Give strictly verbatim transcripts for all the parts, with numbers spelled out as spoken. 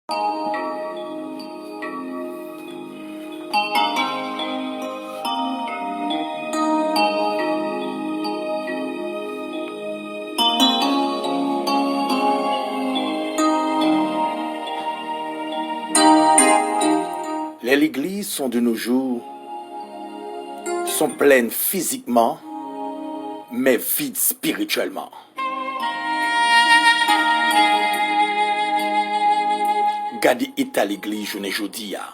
Les églises sont de nos jours, sont pleines physiquement, mais vides spirituellement. Gade eta legliz jounen jodi a.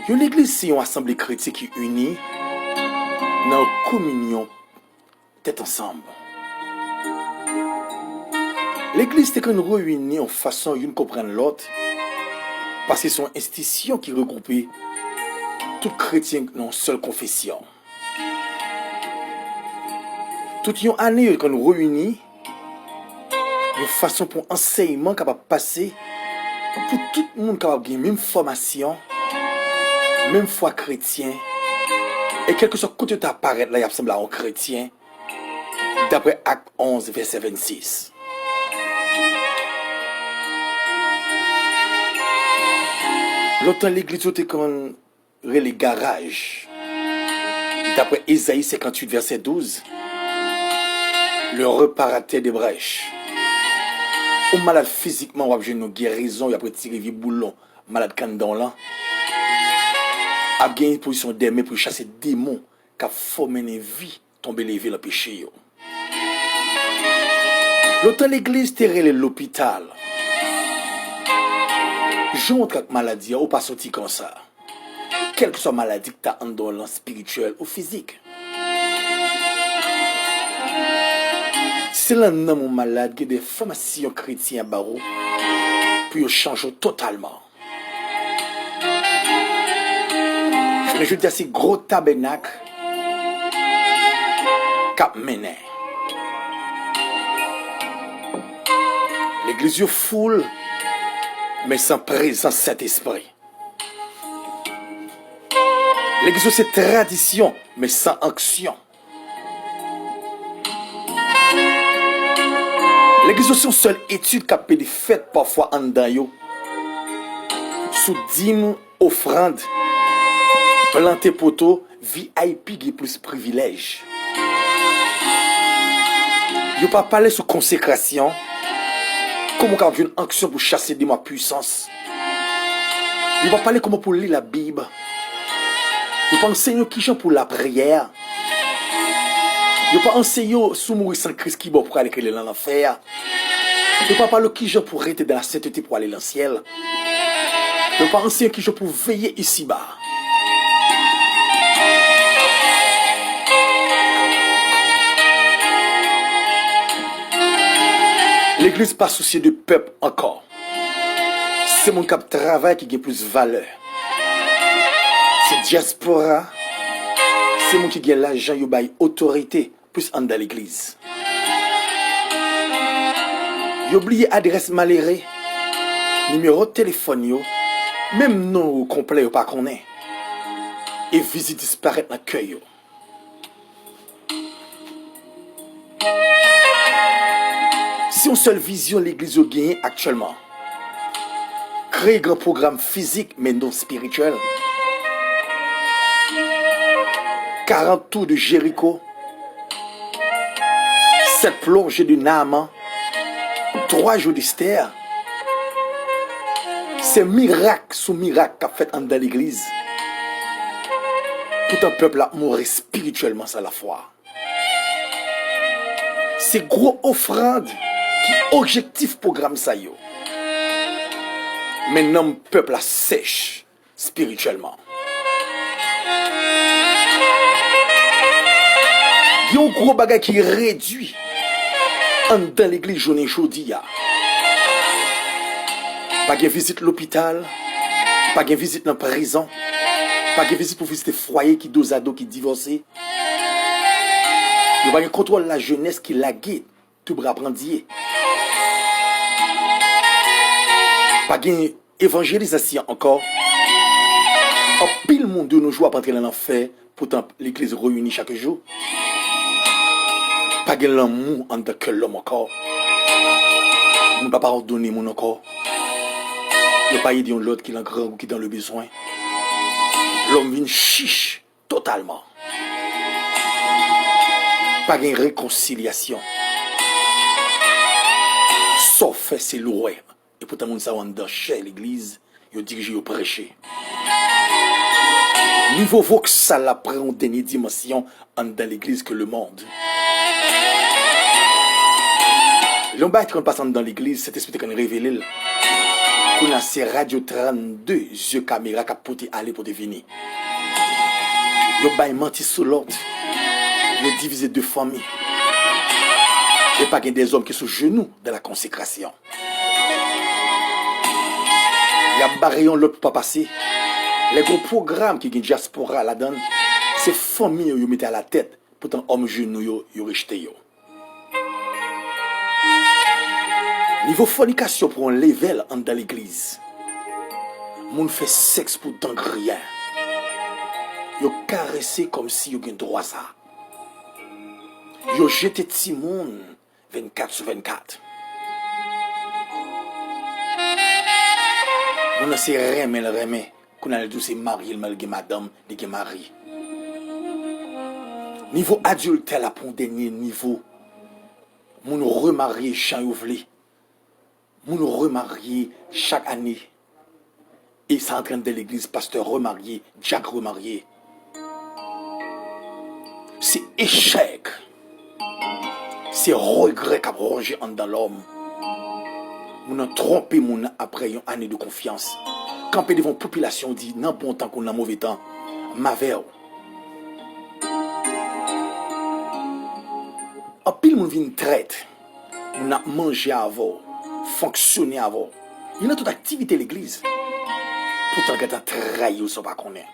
Yon legliz se yon asanble kretyen ki ini nan yon kominyon tèt ansanm. Legliz te konn reyini yon fason youn konprann lòt, paske se yon enstitisyon ki regwoupe tout kretyen nan yon sèl konfesyon. Tout yon ane, yo konn reyini yon fason pou ansèyman kapab pase, pou tout moun kapab gen menm fòmasyon, menm fwa kretyen, e kèlkeswa kote yo ta parèt la, y ap sanble a yon kretyen, daprè Ak onz, vèsè vennsis. Lontan, legliz yo te konn rele garaj. Daprè Ezayi senkantuit, vèsè douz, le réparateur de brèches. Ou malad fizikman, w ap jwenn yon gerizon, y ap retire vye boulon malad k anndan w lan. Ap gen pozisyon dèmen pou yo chase demon k ap fòmennen vi tonbe leve lan peche yo. Lontan legliz te rele lopital. Jan w antre ak maladi a, ou pa soti konsa. Kèlkeswa maladi ki ta anndan w lan, espirityèl ou fizik. Se lan nanm ou malad, gen de fòmasyon kretyen ap ba ou pou yo chanje w totalman. Jounen jodi a, se gwo tabènak k ap mennen. Legliz yo foul, men san prezans Sentespri. Legliz yo se tradisyon, men san onksyon. Legliz yo se yon sèl etid k ap pede fèt pafwa anndan yo. Sou dim, ofrann, plante poto, V I P gen plis privilèj. Yo pa pale sou konsekrasyon, kòman w kapab jwenn onksyon pou chase demon ak pwisans. Yo pa pale kòman pou li Labib. Yo pa anseye yo kijan pou lapriyè. Yo pa anseye yo si w mouri san Kris, kibò w prale k rele nan lanfè a. Yo pa pale w kijan pou rete dans la sainteté pou ale nan syèl. Yo pa anseye w kijan pou veye isiba. Legliz pa sousye de pèp ankò. Se moun k ap travay ki gen plis valè. Se dyaspora, se moun ki gen lajan yo bay otorite plis anndan legliz. Yo bliye adrès malere, nimewo telefòn yo, menm non yo konplè yo pa konnen. E vizit disparèt nan kè yo. Se yon sèl vizyon legliz yo genyen aktyèlman. Kreye gran pwogram fizik, men non espirityèl. Quarante tours de Jéricho. Sept plongées de Naaman. Twa jou d'Esther. Se mirak sou mirak k ap fèt anndan legliz. Poutan pèp la ap mouri espirityèlman san lafwa. Se gwo ofrann ki objektif pwogram sa yo. Men nanm pèp la sèch espirityèlman. Gen yon gwo bagay ki redwi anndan legliz jounen jodi a. Pa gen vizit lopital, pa gen vizit nan prizon, pa gen vizit pou vizite fwaye ki dozado, ki divòse. Yo pa gen kontwòl lajenès ki lage, tou bra pandye. Pa gen evanjelizasyon ankò. Anpil moun de nos jours ap antre nan lanfè, poutan legliz reyini chak jou. Pa gen lanmou anndan kè lòm ankò. pa padone moun ankò. Yo pa ede yon lòt ki nan grangou, ki dans le besoin. Lòm vin chich totalman. Pa gen rekonsilyasyon. Sa w fè, se l ou wè. Epoutan, moun sa yo anndan chè legliz, yo dirije, yo preche. Nivo voksal la pran yon dènye dimansyon anndan legliz ke lemonn. Lè yon bagay te konn pase anndan legliz, Sentespri te konn revele l. Kounye a, se radyo trannde zye kamera k ap pote ale, pote vini. Yo bay manti sou lòt. Yo divize de fanmi. E pa gen dèzòm ki sou jenou dans la consécration. Y ap bare yon lòt pou pa pase. Lè gen yon pwogram ki gen dyaspora ladan l, se fanmi yo yo mete alatèt, poutan òm jenou yo, yo rejte yo. Nivo fònikasyon pran yon levèl anndan legliz. Moun fè sèks pou dan griyen. Yo karese kòmsi yo gen dwa sa. Yo jete timoun vennkat sou vennkat. Moun nan se renmen l renmen. Kounye a, l di w se marye l, men l gen madanm, li gen mari. Nivo adiltè la pran yon dènye nivo. Moun remarye jan yo vle. Moun remarye chak ane. E sa antre anndan legliz, pastè remarye, dyak remarye. Se echèk. Se regrè k ap wonje anndan lòm. Moun nan twonpe moun nan apre yon ane de konfyans. Kanpe devan yon popilasyon, di nan bon tan kou nan move tan, m avè w. Anpil moun vin trèt. Moun ap manje avè w, fonksyone avè w. Yo nan tout aktivite legliz. Poutan l gentan trayi w san w pa konnen.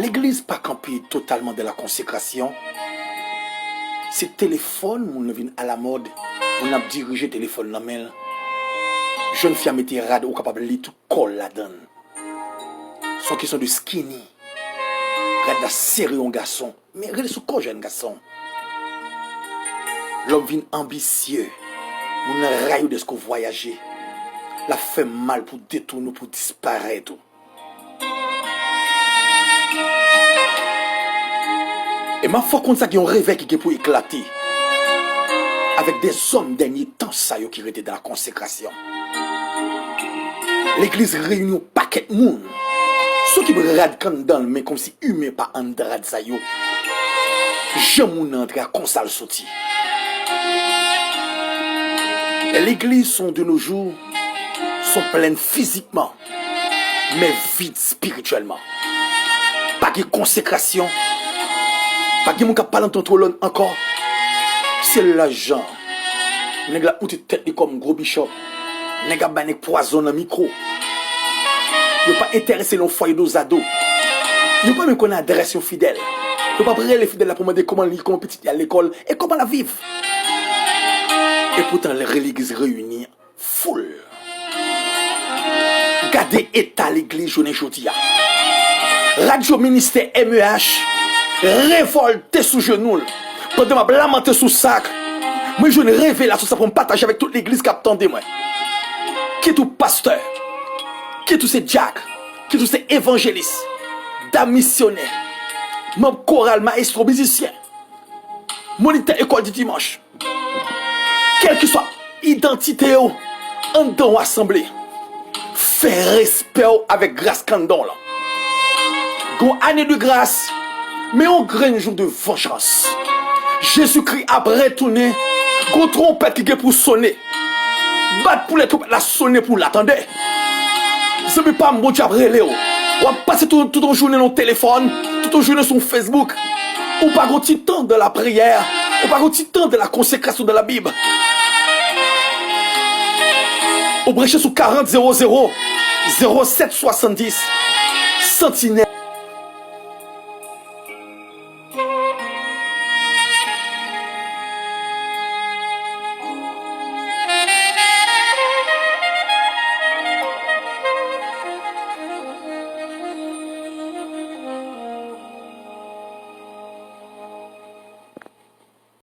Legliz pa kanpe totalman dans la consécration. Se telefòn moun nan vin alamòd. Moun nan ap dirije telefòn nan men l. Jèn fi a mete rad, ou kapab li tout kò l ladan l. Se yon kesyon de skinny. Rad la sere yon gason. Men rele sou kò jèn gason. Lòm vin anbisye. Moun nan rayi w dèske w vwayaje. L ap fè mal pou detounen w, pou disparèt ou. E m ap fè w konn sa, gen yon revèy ki gen pou eklate avèk dèzòm dènye tan sa yo ki rete dans la consécration. Legliz reyini yon pakèt moun. Sou ki rad k anndan l, men kòmsi imen pa anndan rad sa yo. Jan moun nan antre a, konsa l soti. Legliz son de nos jours son plèn fizikman, men vid espirityèlman. Pa gen konsekrasyon. Pa gen moun k ap pale an tòtòlòn ankò. Se lajan. Nèg la ap moute tèt li kòm gwo bichòp. Nèg ap bay nèg pwazon nan mikwo. Yo pa enterese nan yon fwaye dozado. Yo pa menm konn adrès yon fidèl. Yo p ap rele fidèl la pou mande kòman li, kòman pitit li al lekòl e kòman l ap viv. Epoutan, legliz reyini foul. Gade eta legliz jounen jodi a. Radyo Ministè M E H revòlte sou jenou l. Pandan m ap lamante sou sa, mwen jwenn revelasyon sa pou m pataje avèk tout legliz k ap tande mwen. Kit ou pastè, kit ou se dyak, kit ou se evanjelis, dam misyonè, manm koral, mayestwo, mizisyen, monitè ekòl di dimanch, kèlkeswa idantite w anndan yon asanble, fè respè w avèk gras k anndan w lan. Gon ane de gras, men yon grenn jou de vanjans. Jezikri ap retounen, gon twonpèt ki gen pou sone. Bat pou lè twonpèt la sone pou w la, tande. Zanmi pa m, Bondye ap rele w. W ap pase tout, tout yon jounen nan yon telefòn, tout yon jounen sou Facebook. Ou pa gon ti tan dans la prière, ou pa gon ti tan dans la consécration dans la Bible. Ou branche sou karant zewo zewo zewo sèt swasanndis, Santinèl.